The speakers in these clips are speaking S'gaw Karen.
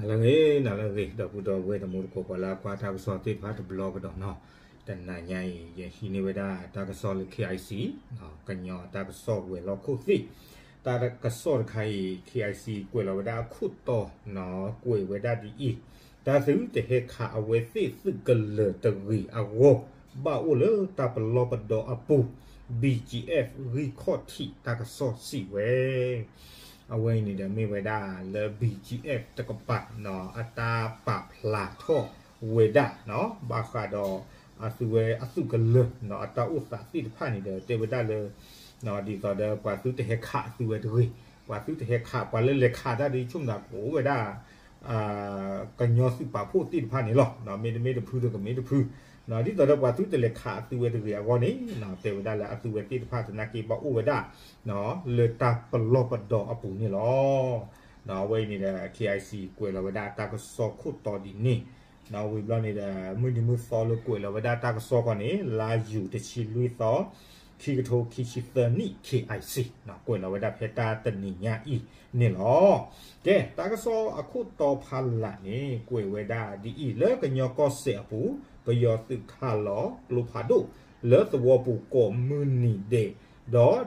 နၤလၢအဂ့ၤ နၤလၢအဂ့ၤ ဒီပုၢ်ဒီဝဲၢ်တံၤသကိး ပှၤလၢအကွၢ်တၢ်ကစီၣ်သ့ၣ်တဖၣ်တဘျီကဒီးနီၤ, တနၤညါအံၤ ယဟံးန့ၢ်ဝဲဒၣ်တၢ်ကစီၣ်လၢ KIC ကညီတၢ်ကစီၣ် ဝဲၤလီၢ်ခိၣ်သ့ၣ်, တၢ်ကစီၣ်တခါအံၤ KIC ကွဲးလီၤဝဲဒၣ်အခိၣ်တီ ကွဲးဝဲဒၣ်ဒ်အံၤ, တၢ်သုတဟဲခးအဝဲသ့ၣ်သုးကလၢၤတဂ့ၤအဂီၢ် ဘၣ်အိၣ်လၢတၢ်ပလီၢ်ပဒီအပူၤ BGF ဂံၢ်ခီၣ်ထံးတၢ်ကစီၣ်စံးဝဲ အဝဲအံၤန့ၣ်ဒီးမ့ၢ်ဝဲဒၣ်လၢ BGF တကပၤ အတၢ်ပာ်ဖျါထီၣ်ဝဲဒၣ် ဘၣ်ဃးဒီး အသုဝဲအသုးကလၢၤ အတၢ်အိၣ်သးသ့ၣ်တဖၣ်န့ၣ်ဒီး တဲဝဲဒၣ်လၢ ဒ်သိးဒီးပှၤသုတဟဲခးအသုဝဲတဂ့ၤ, ပှၤသုတဟဲခး ပှၤလၢလဲၤခးတၢ်ဒီး ဆိကမိၣ်သးကအိၣ်ဝဲဒၣ် ကညီသုးပာ်ဖှိၣ်သ့ၣ်တဖၣ်န့ၣ်လီၤ. မ့တမ့ၢ်တဖုဒီးကမ့ၢ်တဖု, ဒ်သိးဒီးပှၤသုတလဲၤခးအသုဝဲတဂ့ၤအဂီၢ်န့ၣ် တဲဝဲဒၣ်လၢအသုဝဲသ့ၣ်တဖၣ်သနာ်က့ဘၣ်အိၣ်ဝဲဒၣ် လၢတၢ်ပလီၢ်ပဒီအပူၤန့ၣ်လီၤ. အဝဲအံၤန့ၣ်ဒီး KIC ကွဲးလီၤဝဲဒၣ်တၢ်ကစီၣ်ခိၣ်တီဒ်န့ၣ်, ဝံၤဘျီန့ၣ်ဒီး မုၢ်နံၤမုၢ်သီလၢကွဲးလီၤဝဲဒၣ်တၢ်ကစီၣ်ခီန့ၣ် လါယူၤတဆံလွံၢ်သီ ခံကထိခံဆံသၢနံၣ် KIC ကွဲးလီၤဝဲဒၣ်ဖဲတၢ်တနံၤညါအံၤန့ၣ်လီၤ. ကဲ တၢ်ကစီၣ်အခိၣ်တီဖးလၢ်န့ၣ် ကွဲးဝဲဒၣ်ဒ်အံၤ လၢကညီကီၢ်စဲၣ်အပူၤ ပယီၤသုးခးလီၤကျိဖးဒိၣ် လၢသဝီပူၤကိးမုၢ်နံၤဒဲး,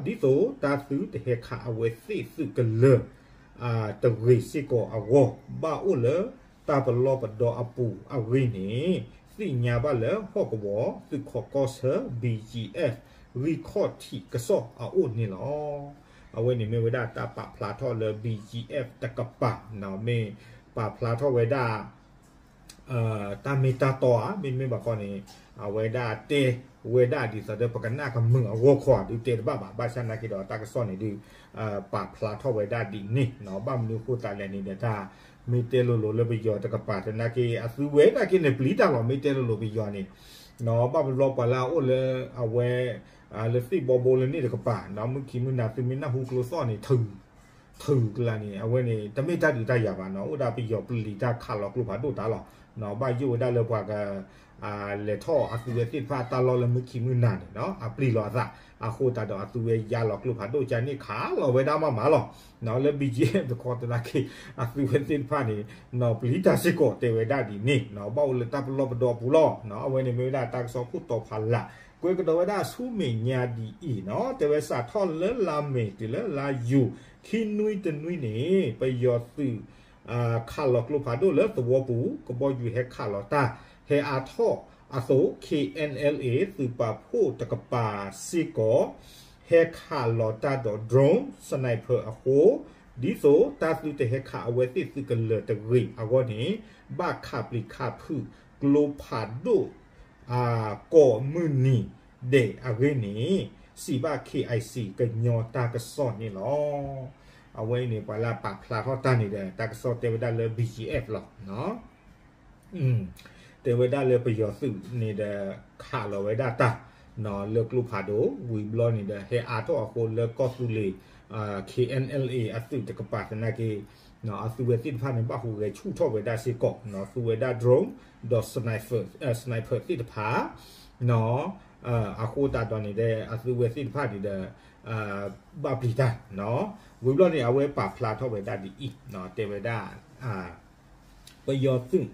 ဒီးဒ်သိးတၢ်သုတဟဲခးအဝဲသ့ၣ်သုးကလၢၤ တဂ့ၤစ့ၢ်ကီးအဂီၢ် ဘၣ်အိၣ်လၢတၢ်ပလီၢ်ပဒီအပူၤအဂ့ၢ်န့ၣ် သ့ၣ်ညါဘၣ်လၢဟီၣ်ကဝီၤသုးခိးကီၢ်ဆၢ BGF ဂံၢ်ခီၣ်ထံးကစီၣ်အအိၣ်န့ၣ်လီၤ. အဝဲန့ၣ်မ့ၢ်ဝဲဒၣ်တၢ်ပာ်ဖျါထီၣ်လၢ BGF တကပၤ မ့ၢ်ပာ်ဖျါထီၣ်ဝဲဒၣ် တၢ်မ့ၢ်တၢ်တီဧါ မ့တမ့ၢ်ဘၣ်ဃီန့ၣ် အဝဲဒၣ်တဲဝဲဒၣ်ဒ်သိးဒီးပကနၣ်ကမုာ်အဂီၢ်ခီဧါ ဒုးတဲတဘၣ်ဘၣ်. ဘၣ်ဆၣ်သနာ်က့ဒီးတၢ်ကစီၣ်န့ၣ်ဒုး ပာ်ဖျါထီၣ်ဝဲဒၣ်ဒ်န့ၣ်နီၤ. ဘၣ်မနုၤအဃိသတးလဲၣ်န့ၣ်ဒီး တၢ်မ့ၢ်တဲလိၤလိၤလၢပယီၤတကပၤသနာ်က့ အသုဝဲသနာ်က့န့ၣ် ပျံၤတၢ်လီၤ. မ့ၢ်တဲလိၤလိၤပယီၤန့ၣ်နီၤ ဘၣ်မနုၤလီၤ ပှၤလၢအအိၣ်လၢအဝဲ လၢသ့ၣ်ဘီဘိလၢန့ၣ်တကပၤနီၤ မုၢ်ခံမုၢ်နၤသုမ့ၢ်နၢ်ဟူကျိသီၣ်န့ၣ် ထုးကလါန့ၣ် အဝဲန့ၣ် တမ့ၢ်တၢ်ဒုးတၢ်ယၤဘၣ်နီၤ. အိၣ်ဒၣ်ပယီၤပျံၤတၢ်ခးလီၤကျိဖးဒိၣ်တၢ်လီၤ. ဘၣ်ယိၣ်ဝဲဒၣ်လၢပှၤက လဲၤထီၣ်အသုဝဲသ့ၣ်တဖၣ်တၢ်လီၢ်လၢမုၢ်ခံမုၢ်နၤန့ၣ်နီၤ အပျံၤလီၤအသး အဃိသတးဒီးအသုဝဲယါလီၤကျိဖးဒိၣ်ကန့ၣ် ခးလီၤဝဲဒၣ်မးမးလီၤ. လၢ BGF တခီသနာ်က့ အသုဝဲသ့ၣ်တဖၣ်န့ၣ်နီၤ ပျံၤတၢ်စ့ၢ်ကီးတဲဝဲဒၣ်ဒ်န့ၣ်နီၤ ဘၣ်အိၣ်လၢတၢ်ပလီၢ်ပဒီအပူၤလီၤ. အဝဲန့ၣ်မ့ၢ်ဝဲဒၣ်တၢ်ကစီၣ်ခိၣ်တီဖးလၢ် ကွဲးကဒီးဝဲဒၣ်ဆူမဲာ်ညါဒ်အံၤနီၤ တဲဝဲစးထီၣ်လၢလါမ့ၤတုၤလၢလါယူၤ ခံနွံတနွံန့ၣ် ပယီၤသုး ခးလီၤကျိဖးဒိၣ်လၢသဝီပူၤ ကဘီယူၤဟဲခးလီၤတၢ် ဟဲအါထီၣ်အသိး KNLA သုးပာ်ဖှိၣ်တကပၤစ့ၢ်ကီး ဟဲခးလီၤတၢ်ဒီး drone sniper အဃိ ဒ်သိးတၢ်သုတဟဲခးအဝဲသ့ၣ်သုးကလၢၤတဂ့ၤအဂီၢ်န့ၣ် ဘၣ်ခးပျံၤခးဖုးကျိဖးဒိၣ် ကိးမုၢ်နံၤဒဲးအဂ့ၢ်န့ၣ် စံးဘၣ် KIC ကညီတၢ်ကစီၣ်န့ၣ်လီၤ. အဝဲအံၤန့ၣ် ပှၤလၢပာ်ဖျါထီၣ်တၢ်န့ၣ်ဒီး တၢ်ကစီၣ်တဲဝဲဒၣ်လၢ BGF လီၤ. တဲဝဲဒၣ်လၢပယီၤသုးန့ၣ်ဒီး ခးလီၤဝဲဒၣ်တၢ် လၢကျိဖးဒိၣ် ဝံၤဘျီန့ၣ်ဒီး ဟဲအါထီၣ်အဃိလၢကီၢ်သူလ့ၤ KNLA အသုးတကပၤသနာ်က့ အသုဝဲသ့ၣ်တဖၣ်န့ၣ် ဘၣ်ဟူးဂဲၤဆူၣ်ထီၣ်ဝဲဒၣ်စ့ၢ်ကီး သူဝဲဒၣ် drone ဒီး sniper သ့ၣ်တဖၣ် အဃိသတးဒီးန့ၣ်ဒီး အသုဝဲသ့ၣ်တဖၣ်န့ၣ်ဒီး ဘၣ်ပျံၤတၢ် ဝံၤဘျီန့ၣ် အဝဲပာ်ဖျါထီၣ်ဝဲဒၣ်ဒ်အံၤ တဲဝဲဒၣ် ပယီၤသုး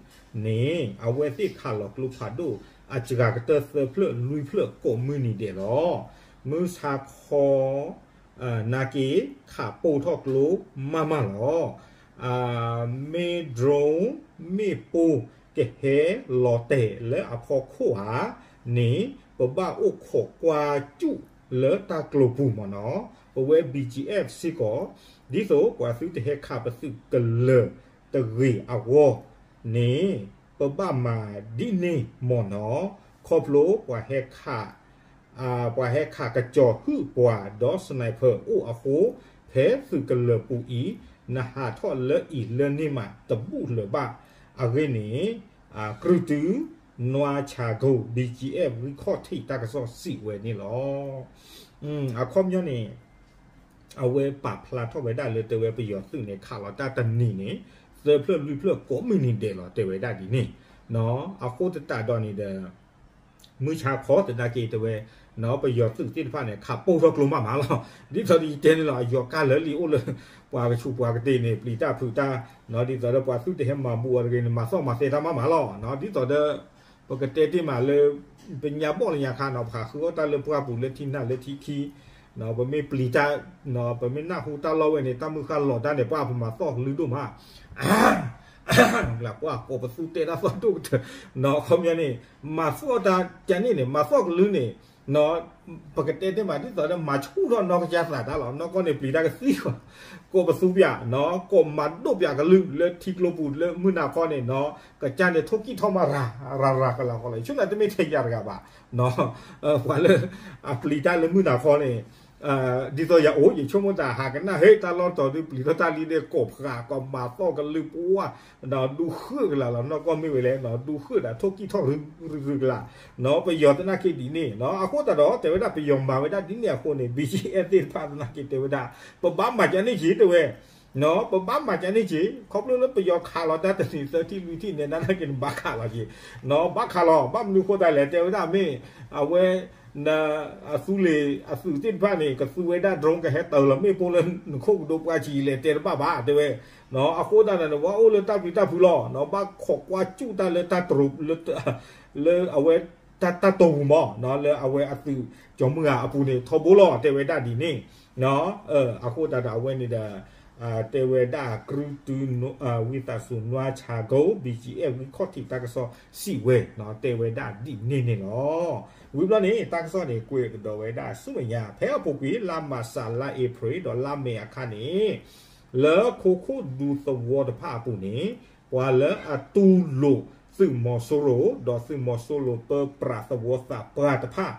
န့ၣ် အဝဲသ့ၣ်ခးလီၤကျိဖးဒိၣ် အစှၤကတၢၢ်သၢဖျၢၣ်လွံၢ်ဖျၢၣ်ကိးမုၢ်နံၤဒဲးလီၤ. မုၢ်ဆါခီ နာ်က့ ခးပိၢ်ထီၣ်ကျိမးမးလီၤ. မ့ၢ် drone မ့ၣ်ပိၢ် ကဟဲလီၤတဲာ်လၢအဖီခိၣ်ဧါန့ၣ် ပဘၣ်အိၣ်ခိးကွၢ်စူၣ်လၢတၢ်ကျိၤပူၤမ့ၢ်နီၤ. ပဝဲ BGF စ့ၢ်ကီး ဒ်သိးပှၤသုတဟဲခးပသုးကလၢၤတဂ့ၤအဂီၢ်န့ၣ် ပဘၣ်မၤဒ်န့ၣ်မ့ၢ်နီၤ. ခီဖျိပှၤဟဲခး ပှၤဟဲခးကစီၤဟုၣ်ပှၤဒီး sniper အိၣ်အဃိ ဖဲသုးကလၢၤပူၤအံၤ နဟးထီၣ်လၢအံၤလၢန့ၣ်မးတဘူၣ်လၢၤဘၣ်အဂ့ၢ်န့ၣ် ကြုၢ်တု နွါဆၣ်ကိၣ် BGF ဂံၢ်ခီၣ်ထံးတၢ်ကစီၣ်စံးဝဲန့ၣ်လီၤ. အခီပညီန့ၣ် အဝဲပာ်ဖျါထီၣ်ဝဲဒၣ်လၢတဲဝဲပယီၤသုးန့ၣ် ခးလီၤတၢ်တနံၤန့ၣ် သၢဖျၢၣ်လွံၢ်ဖျၢၣ်ကိးမုၢ်နံၤဒဲးလီၤ တဲဝဲဒၣ်ဒ်န့ၣ်. အဃိသတးဒီးန့ၣ်ဒီး မုၢ်ဆါခီသနာ်က့တဲဝဲ, ပယီၤသုးသ့ၣ်တဖၣ်န့ၣ် ခးပိၢ်ထီၣ်ကျိမးမးလီၤ. ဒ်သိးဒီးယတဲန့ၣ်လီၤ အယီၤကၢ်လၢလံအိၣ်လၢ ပှၤကဆူးပှၤကတ့ၢ်န့ၣ် ပျံၤတၢ်ဖုးတၢ်, ဒ်သိးဒီးပှၤသုးတဟဲမၤဘူးအီၤတဂ့ၤန့ၣ် မၤသီၣ်မၤသဲတၢ်မးမးလီၤ. ဒ်သိးဒီး ပကတဲတ့ၢ်မးလၢ ပညါဘီၣ်လၢညါခါနီၤ ပဟးဃုအီၣ်တၢ်လၢပှၢ်ပူၤလၢထံနၢ်လၢထံခံ, ပမ့ၢ်ပျံၤတၢ်, ပမ့ၢ်နၢ်ဟူတၢ်လီၢ်ဝဲန့ၣ် တၢ်မုၢ်ဃၢ်လီၤတၢ်န့ၣ် ပှၢ်ပမၤသီၣ်ကလုၢ်ဒိၣ်မး ပှၤကိးပသူတဲတၢ်သီၣ်ဒိၣ်ကတၢၢ်, ခီပညီန့ၣ် မၤသီၣ်တၢ်ကန့ၣ်န့ၣ် မၤသီၣ်ကလုၢ်န့ၣ် ပကတဲတ့ၢ်မးဒ်သိးဒီး မၤဆူၣ်ထီၣ်နီၢ်ကစၢ်သးတၢ်လီၤ. နီၢ်ကီၢ်န့ၣ်ပျံၤတၢ်ကသံၣ်ဃီ, ကိးပသူပၠး, ကိးမၤဒိၣ်ပၠးကလုၢ်လၢထံကျိပူၤလၢမုၢ်နၤခီန့ၣ်နီၤ, ကစၢ်န့ၣ်ထိၣ်ကံၣ်ထီၣ်မးရၤရၤရၤကလၤဃီလီၤ. ယဆိကမိၣ်တမ့ၢ်ထဲယၤတဂၤဘၣ် ပှၤလၢအပျံၤတၢ်လၢမုၢ်နၤခီန့ၣ် ဒ်သိးယအိၣ် ယဆိကမိၣ်တၢ်ဟးကနၣ် ဟ့ၣ်တၢ်လီၢ်တီၤဒုးပျံၤထီၣ်တၢ်လံဒီး ကိးဖးကိးမၤသီၣ်ကလုၢ်ပှၢ်, ဒီးဒူဃၢၣ်ကလၤလီၤ. နီၢ်ကီၢ်မ့ၢ်ဝဲလဲၣ် ဒူဃၢၣ်ဒီးထိၣ်ကံၣ်ထီၣ်ရုၢ်ရုၢ်ကလၤ, ပယီၤသနာ်က့ဒ်န့ၣ် အဃိသတးဒီး တဲဝဲဒၣ်ပယီၤမၤဝဲဒၣ်ဒ်န့ၣ်အဃိန့ၣ် ဘံၣ်ကၠံၣ်အဲၣ်သ့ၣ်တဖၣ်သနာ်က့တဲဝဲဒၣ် ပဘၣ်မၤကန့ၣ်က့ၤတဲဝဲ ပဘၣ်မၤကန့ၣ်က့ၤ ခီဖျိလၢပယီၤခးလီၤတၢ်တနံၤသၢထံၣ်လွံၢ်ထံၣ်န့ၣ် သနာ်က့န့ၣ် ဘၣ်ခးလီၤက့ၤ, ဘၣ်ခးလီၤ ဘၣ်မနုၤဃိသတးလဲၣ် တဲဝဲဒၣ်မ့ၢ် အဝဲ အသူလ့ၤအသုးသ့ၣ်တဖၣ်န့ၣ် ကသူဝဲဒၣ် drone ကဟဲတၢၤလီၤမ့ၣ်ပိၢ်လၢနခိၣ်ကဒိပှၢ်ဆံးလဲၣ် တဲတဘၣ်ဘၣ် တဲဝဲ, အဃိသတးန့ၣ် ဝဲအိၣ်လၢတၢ်ပျံၤတၢ်ဖုးလီၤ ဘၣ်ခိးကွၢ်စူၣ်တၢ်လၢတၢ်တရူး လၢအဝဲ တၢ်တီၢ်ပူၤမး လၢအဝဲအသုးကၠီၤမုၢ်ဂၤအပူၤန့ၣ် ထီဘိလီၤ တဲဝဲဒၣ်ဒ်န့ၣ်, အဃိသတးဒီးအဝဲန့ၣ်ဒီး တဲဝဲဒၣ်ကရူၢ်တု ဝံသးစူၤနွါဆၣ်ကိ ဘံၣ်ကၠံၣ်အဲၣ်ဝံခီၣ်ထံးတၢ်ကစီၣ်စံးဝဲ တဲဝဲဒၣ်ဒ်န့ၣ်န့ၣ်လီၤ. ဝံၤဘျီန့ၣ် တၢ်ကစီၣ်န့ၣ် ကွဲးကဒီးဝဲဒၣ်ဆူမဲာ်ညါ ဖဲအပူၤကွံာ် လါမၢ်ၡး လါအ့ဖြ့ၣ် ဒီးလါမ့ၤအခါန့ၣ် လၢခိခိၣ်ဒူသဝီတဖၣ်အပူၤန့ၣ် ပှၤလၢအတူၢ်လိာ်သုးမီၤစိရိၤ ဒီးသုးမီၤစိရိၤပၢပြးသဝီသးပှၢ်တဖၣ်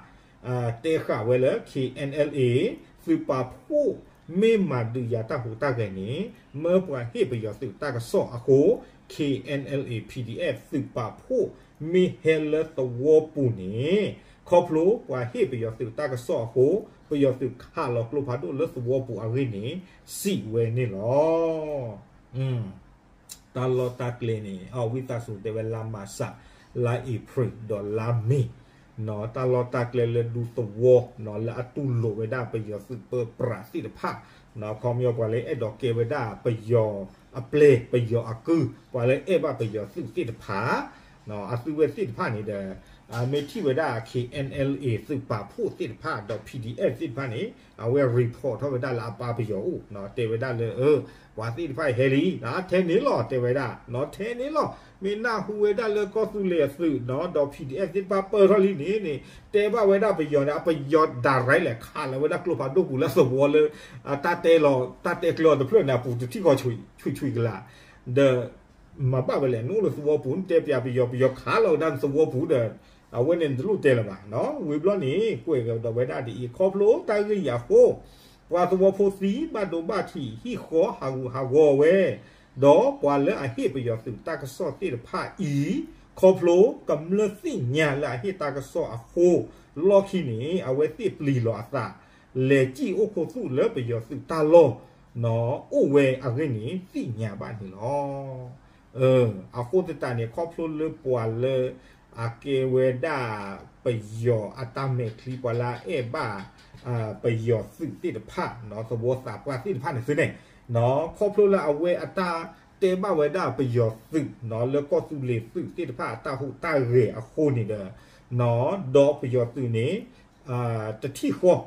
တဲဃာ်ဝဲလၢ K N L A သုးပာ်ဖှိၣ်မ့ၢ်မၤဒုးယၤတၢ်ဟူးတၢ်ဂဲၤန့ၣ် မၢပှၤဟ့ၣ်ပယီၤသုးတၢ်ကစီၣ်အဃိ K N L A P D F သုးပာ်ဖှိၣ်မ့ၢ်ဟဲလၢသဝီပူၤန့ၣ် ခီဖျိပှၤဟ့ၣ်ပယီၤသုးတၢ်ကစီၣ်အဃိ ပယီၤသုးခးလီၤကျိဖးဒိၣ်လၢသဝီပူၤအဂ့ၢ်န့ၣ် စံးဝဲန့ၣ်လီၤ. တၢ်လီၢ်တၢ်ကျဲန့ၣ် ဝံသးစူၤတဲဝဲလါမၢ်ၡး လါအ့ဖြ့ၣ် ဒီးလါမ့ၤ တၢ်လီၢ်တၢ်ကျဲလၢဒူသဝီ လၢအတူၢ်လိာ်ဝဲဒၣ်ပယီၤသုးပၢပြးသ့ၣ်တဖၣ် ခီပညီပှၤလၢအဲၣ်ဒိးကဲဝဲဒၣ်ပယီၤအပျဲၢ် ပယီၤအကုၢ် ပှၤလၢအဲၣ်ဘၣ်ပယီၤသုးသ့ၣ်တဖၣ် အသုဝဲသ့ၣ်တဖၣ်န့ၣ်ဒီး မ့ၢ်ထံၣ်ဝဲဒၣ် K N L A သုးပာ်ဖှိၣ်သ့ၣ်တဖၣ် ဒီး P D F သ့ၣ်တဖၣ်န့ၣ် အဝဲ report ထီၣ်ဝဲဒၣ်လၢအပၢ်ပယီၤအိၣ် တဲဝဲဒၣ်လၢ ပှၤသ့ၣ်တဖၣ်အံၤဟဲလံ ထဲန့ၣ်လီၤ တဲဝဲဒၣ် ထဲန့ၣ်လီၤ မ့ၢ်နၢ်ဟူဝဲဒၣ်လၢကီၢ်သူလ့ၤအသုး ဒီး P D F သ့ၣ်တဖၣ်ပၢၢ်ထီၣ်လံန့ၣ်န့ၣ် တဲဘၣ်ဝဲဒၣ်ပယီၤန့ၣ် အပယီၤ direct လဲၤခးလီၤဝဲဒၣ်ကျိဖးဒိၣ်ပူၤလၢသဝီလၢ တၢ်တဲလီၤ တၢ်တဲကျဲအီၤတဖျၢၣ်န့ၣ် အပူၤတထံၣ်ဃီဆံးဆံးကလး ဒီး မၤဘၣ်ဝဲလဲၣ် နအိၣ်လၢသဝီပူၤ နတဲပၠးပယီၤ ပယီၤခးလီၤဝဲဒၣ်နသဝီပူၤဒီး အဝဲန့ၣ်နတလိၣ်တဲလၢၤဘၣ် ဝံၤဘျီန့ၣ် ကွဲးကဒီးဝဲဒၣ်ဒ်အံၤ ခီဖျိတၢ်ဂ့ၢ်အံၤအဃိ ပှၤသဝီဖိသံ ဘၣ်ဒိဘၣ်ထံး ဟံၣ်ဃီဟးဂူာ်ဟးဂီၤဝဲ ဒီးပှၤလၢအဟ့ၣ်ပယီၤသုးတၢ်ကစီၣ်သ့ၣ်တဖၣ်အံၤ ခီဖျိကမျၢၢ်သ့ၣ်ညါလၢအဟ့ၣ်တၢ်ကစီၣ်အဃိ လီၢ်ခံန့ၣ် အဝဲသ့ၣ်ပျံၤလီၤအသး လဲၤစံၣ်အိၣ်ခိးသူၣ်လၢပယီၤသုးတၢ်လီၢ် အိၣ်ဝဲအဂ့ၢ်န့ၣ် သ့ၣ်ညါဘၣ်န့ၣ်လီၤ. အဃိသတးန့ၣ် ခီဖျိလၢပှၤလၢ အကဲဝဲဒၣ် ပယီၤအတၢ်မဲာ်ချံ ပှၤလၢအအဲၣ်ဘၣ် ပယီၤသုးသ့ၣ်တဖၣ် သဝီသးပှၢ်သ့ၣ်တဖၣ်န့ၣ်သုန့ၣ် ခီဖျိလၢအဝဲအတၢ်တဲဘၣ်ဝဲဒၣ်ပယီၤသုး လၢကီၢ်သူလ့ၤသုးသ့ၣ်တဖၣ်အတၢ်ဟူးတၢ်ဂဲၤအဃိန့ၣ်ဒီး ဒီးပယီၤသုးန့ၣ် တထံၣ်ဃီ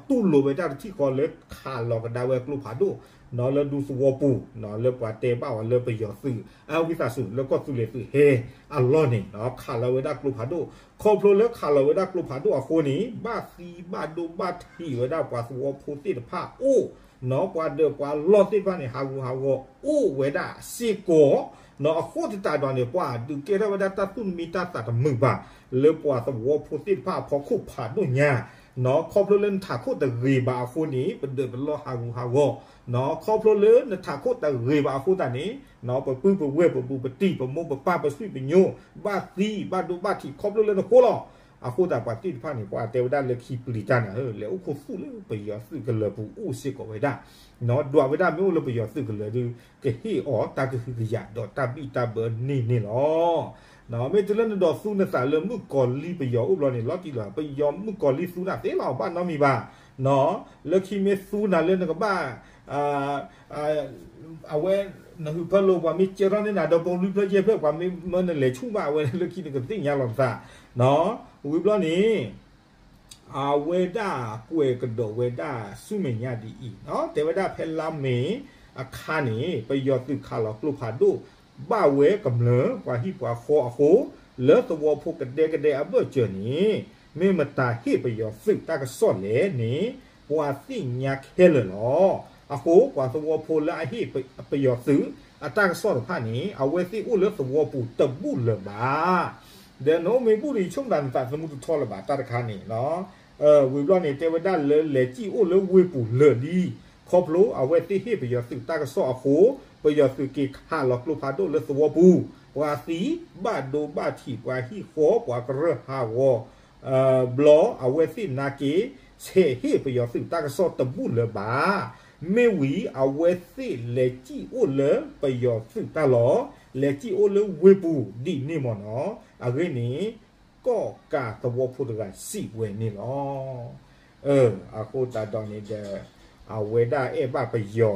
တူၢ်လိာ်ဝဲဒၣ်တထံၣ်ဃီလၢခးလီၤကဒါဝဲကျိဖးဒိၣ် လၢဒူသဝီပူၤ လၢပှၤတဲဘၣ်အီၤလၢပယီၤသုး အဝံသးစူၤ လၢကီၢ်သူလ့ၤသုးဟဲအလီၢ်န့ၣ် ခးလီၤဝဲဒၣ်ကျိဖးဒိၣ် ခီဖျိလၢခးလီၤဝဲဒၣ်ကျိဖးဒိၣ်အဃိန့ၣ် ဘၣ်သံဘၣ်ဒိဘၣ်ထံးဝဲဒၣ်ပှၤသဝီဖိသ့ၣ်တဖၣ်အိၣ် ပှၤဒၢးပှၤလီၢ်သ့ၣ်တဖၣ်န့ၣ် ဟးဂူာ်ဟးဂီၤအိၣ်ဝဲဒၣ်စ့ၢ်ကီး အဃိသတးဒီးန့ၣ် ပှၤဒုးကဲထီၣ်ဝဲဒၣ်တၢ်သူၣ်တမံတၢ်သးတမုာ်ဘၣ် လၢပှၤသဝီဖိသ့ၣ်တဖၣ်အဖီခိၣ်ဖးဒိၣ်ညါ ခီဖျိလၢနထးခိၣ်တဂ့ၤဘၣ်အဃိန့ၣ် ပဒၢးပလီၢ်ဟးဂူာ်ဟးဂီၤ ခီဖျိလၢနထးခိၣ်တဂ့ၤဘၣ်အဃိသတးန့ၣ် ပပုၢ်ပဝဲၢ်ပဘူးပတံၢ် ပမိၢ်ပပၢ်ပဆွေပညိ ဘၣ်သံဘၣ်ဒိဘၣ်ထံးခီဖျိလၢနဃိလီၤ. အဃိသတးပှၤသ့ၣ်တဖၣ်န့ၣ် ပှၤတဲဝဲဒၣ်လၢခံပျံၤတၢ်န့ၣ် လဲၤအိၣ်ခိးသူၣ်လၢပယီၤသုးကလၢၤပူၤအိၣ်စ့ၢ်ကီးဝဲဒၣ် ဒွးဝဲဒၣ်မ့ၢ်အိၣ်လၢပယီၤသုးကလၢၤဒီး ကဟ့ၣ်အီၤတၢ်ကဟုကယာ်ဒီးတၢ်ဘံၣ်တၢ်ဘၢန့ၢ်န့ၣ်လီၤ. မ့ၢ်တုၤလၢနဒိးသူနသးလၢမုၣ်ကီၤလံၢ်ပယီၤအိၣ်ဘျီန့ၣ် လီၤတံၢ်လီၤ, ပယီၤမုၣ်ကီၤလံၢ်သူနၤသ့လီၤ, ဘၣ်နီတမံၤဘၣ်. လၢခံမ့ၢ်သူနၤလၢနကဘၣ် အဝဲ နဟုးဖၢလိာ် ပှၤမ့ၢ်ကၢထီၣ်န့ၢ်နၤဒီး ပိာ်မုၣ်ဖျၢၣ်ယဲၢ်ဖျၢၣ် ပှၤမ့ၢ်မၢနလဲၤဆူၣ်ဘၣ် အဝဲလၢခံနကသ့ၣ်ညါလီၤပသး. ဝံၤဘျီန့ၣ် အဝဲဒၣ်ကွဲးကဒီးဝဲဒၣ်ဆူမဲာ်ညါဒ်အံၤ, တဲဝဲဒၣ်ဖဲလါမ့ၤအခါန့ၣ် ပယီၤသုးခးလီၤကျိဖးဒိၣ် ဘၣ်ဝဲကမျၢၢ်ပှၤဟံၣ်ပှၤဃီအဃိ, လၢသဝီဖိကဒဲကဒဲအဘၢၣ်စၢၤန့ၣ် မ့ၢ်မတၤဟ့ၣ်ပယီၤသုးတၢ်ကစီၣ်လဲၣ်န့ၣ် ပှၤသ့ၣ်ညါခဲလၢာ်လီၤ. အဃိ ပှၤသဝီဖိလၢအဟ့ၣ်ပယီၤသုးအတၢ်ကစီၣ်တဖၣ်န့ၣ် အဝဲသ့ၣ်အိၣ်လၢသဝီပူၤတဘူၣ်လၢၤဘၣ်. ဒီးနအိၣ်မ့ၢ်ဘူၣ်ဒီး ယဆိကမိၣ်သးနသးသမူတထီလၢၤဘၣ် တၢ်တခါန့ၣ် ဝံၤဘျီန့ၣ် တဲဝဲဒၣ်လၢလဲၤစံၣ်အိၣ်လၢဝ့ၢ်ပူၤလၢာ်လံ, ခီဖျိအဝဲသ့ၣ်ဟ့ၣ်ပယီၤသုးတၢ်ကစီၣ်အဃိ, ပယီၤသုးက့ၤခးလီၤကျိဖးဒိၣ်လၢသဝီပူၤ, ပှၤသံဘၣ်ဒိဘၣ်ထံး ပှၤဟံၣ်ဃီ ပှၤကရၢၢ်ဟးဂီၤ ဘျီအဝဲသ့ၣ်နာ်က့ၤ ဆဲးဟ့ၣ်ပယီၤသုးတၢ်ကစီၣ်တဘူၣ်လၢၤဘၣ်. မ့ၢ်ဝံၤ အဝဲသ့ၣ်လဲၤစံၣ်အိၣ်လၢပယီၤသုးတၢ်လီၢ်, လဲၤစံၣ်အိၣ်လၢဝ့ၢ်ပူၤဒ်န့ၣ်မ့ၢ်နီၤ. အဂ့ၢ်န့ၣ် ကီၣ်ကးသဝီဖိတဂၤစံးဝဲန့ၣ်လီၤ. အဃိသတးဒီးန့ၣ်ဒီး အဝဲဒၣ်အဲၣ်ဘၣ်ပယီၤ,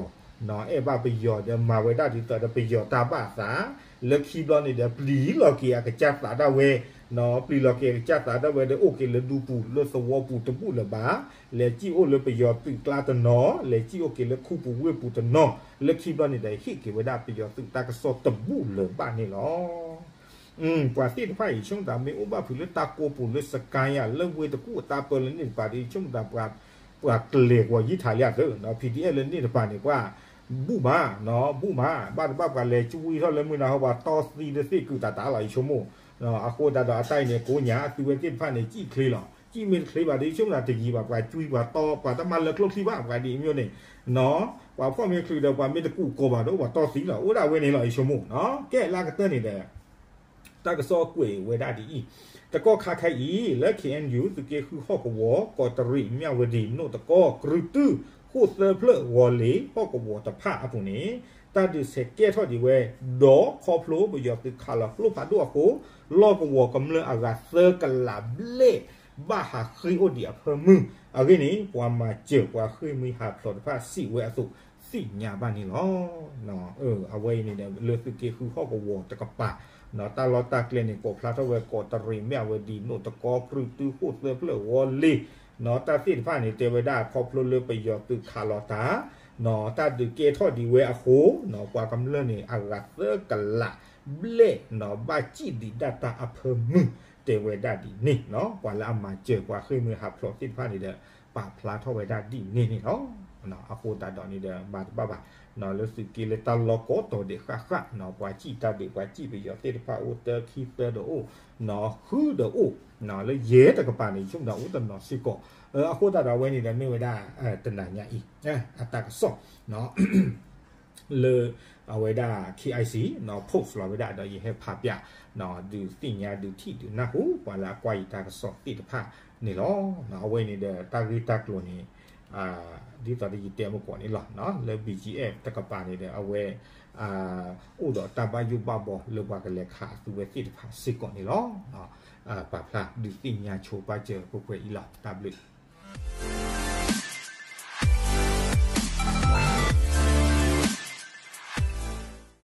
အဲၣ်ဘၣ်ပယီၤဒီးမၤဝဲဒၣ်ဒ်သိးဒီးပယီၤတၢ်ဘၣ်အသး, လၢခံဘျီန့ၣ်ဒီး ပျံၤလီၤက့ၤအကစၢ်သးဒၣ်ဝဲ, ပျံၤလီၤက့ၤအကစၢ်သးဒၣ်ဝဲဒီး အိၣ်က့ၤလၢဒူပူၤလၢသဝီပူၤတဘူၣ်လၢၤဘၣ်, လဲၤစံၣ်အိၣ်လၢပယီၤသုးကျါတနီၤ, လဲၤစံၣ်အိၣ်က့ၤလၢခူပူၤဝ့ၢ်ပူၤတနီၤ, လၢခံဘျီန့ၣ်ဒီး ဟ့ၣ်က့ၤဝဲဒၣ်ပယီၤသုးတၢ်ကစီၣ်တဘူၣ်လၢၤဘၣ်န့ၣ်လီၤ. ပှၤသ့ၣ်တဖၣ်အံၤ ဆိကမိၣ်သးမ့ၢ်အိၣ်ဘၣ်ဖုးလၢတၢ်ကိးပူၤလၢစကါယၤ လၢဝ့ၢ်တကူၣ်အတၢ်ပၢလၢန့ၣ်တပၤဒီး ဆိကမိၣ်သး ပှၤကျဲၤကွီၤယံာ်ထးလံအသၢ PDF လၢန့ၣ်တပၤန့ၣ် ပှၤဘူၣ်မး, ဘူၣ်မး, ဘၣ်တဘၣ်ပှၤလဲၤကွံထီၣ်လၢမုၢ်နၤဟီ ပှၤတီသံတသ့ၣ်ကုာ်တၢ်တၢ်လီၤ ယဆိကမိၣ်. အဃိသတးဒီးအတၢ်အံၤန့ၣ် ကိးညါအသုဝဲသ့ၣ်တဖၣ်န့ၣ် စံၣ်ချ့လီၤ, စံၣ်မ့ၢ်တချ့ဘၣ်ဒီး ယဆိကမိၣ်သးတယံၤဘၣ် ပှၤကွံပှၤတီ ပှၤတမၤလၢကျိချံဘၣ် ပှၤဒ်အံၤမ့ၢ်န့ၣ်, ပှၤဖီၣ်မ့ၢ်ချုးဒီး ပှၤမ့ၢ်တကူးကိးဘၣ်ဒီး ပှၤတီသံလီၤ အိၣ်ဒၣ်ဝဲန့ၣ်လီၤ ယဆိကမိၣ်. ကဲလၢကတၢၢ်န့ၣ်ဒီး တၢ်ကစီၣ်ကွဲးဝဲဒၣ်ဒ်အံၤ, တကီၢ်ခါခဲအံၤ လၢ KNU သုးက့ဃုဟီၣ်ကဝီၤ ကီးတရံး မၠၣ်ဝတံၤ နိၣ်တကီ ကြုၢ်တု ဃိၣ်သၢဖျၢၣ် ဝီၤလ့ၤ ဟီၣ်ကဝီၤတဖၣ်အပူၤန့ၣ် တၢ်ဒုးဆဲးကဲထီၣ်ဒံးဝဲ, ဒီးခီဖျိပယီၤသုးခးလီၤကျိဖးဒိၣ်အဃိ, လီၢ်ကဝီၤကမျၢၢ်အဂၤသၢကလးဘျဲၣ် ဘၣ်ဟးဃ့အိၣ်ဒံးအဖၢမုၢ်, အဂ့ၢ်န့ၣ် ပှၤမၤစၢၤပှၤဃ့ၢ်မှံဟးဖျိးတဖၣ်စံးဝဲအသိး သ့ၣ်ညါဘၣ်န့ၣ်လီၤ. အဝဲအံၤန့ၣ်ဒီး လၢသုးက့ဃုဟီၣ်ကဝီၤတကပၤ, တၢ်လီၢ်တၢ်ကျဲန့ၣ် ကိးဖျါထီၣ်ဝဲ ကီးတရံး မၠၣ်ဝတံၤ နိၣ်တကီ ကြုၢ်တု ဃိၣ်သၢဖျၢၣ် ဝီၤလ့ၤ, တၢ်သ့ၣ်တဖၣ်န့ၣ် တဲဝဲဒၣ်ခီဖျိလၢပယီၤသုးခးလီၤတၢ်, တၢ်ဒုးကဲထီၣ်ဒံးဝဲအဃိ, ပှၤကမျၢၢ်န့ၣ် အဂၤသၢကလးဘျဲၣ် ဘၣ်စံၣ်ဒံးဒၣ်တၢ်အဖၢမုၢ် တဲဝဲဒၣ်ဒ်န့ၣ်, ပှၤလၢအမၤစၢၤပှၤဃ့ၢ်မှံဟးဖျိးသ့ၣ်တဖၣ်န့ၣ်ဒီး ပာ်ဖျါထီၣ်ဝဲဒၣ်ဒ်န့ၣ်န့ၣ်လီၤ. အဃိသတးဒီးန့ၣ်ဒီး မၤတဘၣ်ဘၣ်, လၢသုးက့လၢတၢ်လီၢ်ကိးတီၤဒဲးဃၣ်ဃၣ်, ပှၤစံၣ်တၢ်ဒုး ပှၤစံၣ်ပယီၤသ့ၣ်တဖၣ်အိၣ်တၢ ခံသၢဒီးအိၣ်, ဃုဒီးအိၣ်, လၢယဲၢ်တကပၤန့ၣ် ယဆိကမိၣ်အိၣ်တနီၤစ့ၢ်ကီး. အဃိသတးဒီးအဝဲန့ၣ်ဒီးမ့ၢ်ဝဲဒၣ် တနၤညါအံၤ အတၢ်ကစီၣ် လၢအဝဲဒၣ် KIC post လီၤဝဲဒၣ်ဒီး ယဟဲဖးပျၢ် ဒုးသ့ၣ်ညါဒုးထံၣ်ဒုးနၢ်ဟူ ပှၤလၢအကွၢ်ယတၢ်ကစီၣ်သ့ၣ်တဖၣ်န့ၣ်လီၤ. အဝဲန့ၣ်ဒီးတၢ်ဂ့ၢ်တၢ်ကျိၤန့ၣ် ဒ်သိးဒီးယတဲမုၢ်ကီးန့ၣ်လီၤ. လၢ BGF တကပၤန့ၣ်ဒီး အဝဲ အိၣ်ဒီးတၢ်ဘၣ်ယိၣ်ဘၣ်ဘီလၢပှၤကလဲၤခးအသုဝဲသ့ၣ်တဖၣ်စ့ၢ်ကီးန့ၣ်လီၤ. ပာ်ဖျါဒုးသ့ၣ်ညါဆိပာ်စၢၤပှဲၤပှဲၤအံၤလီၤ. တၢ်ဘျုး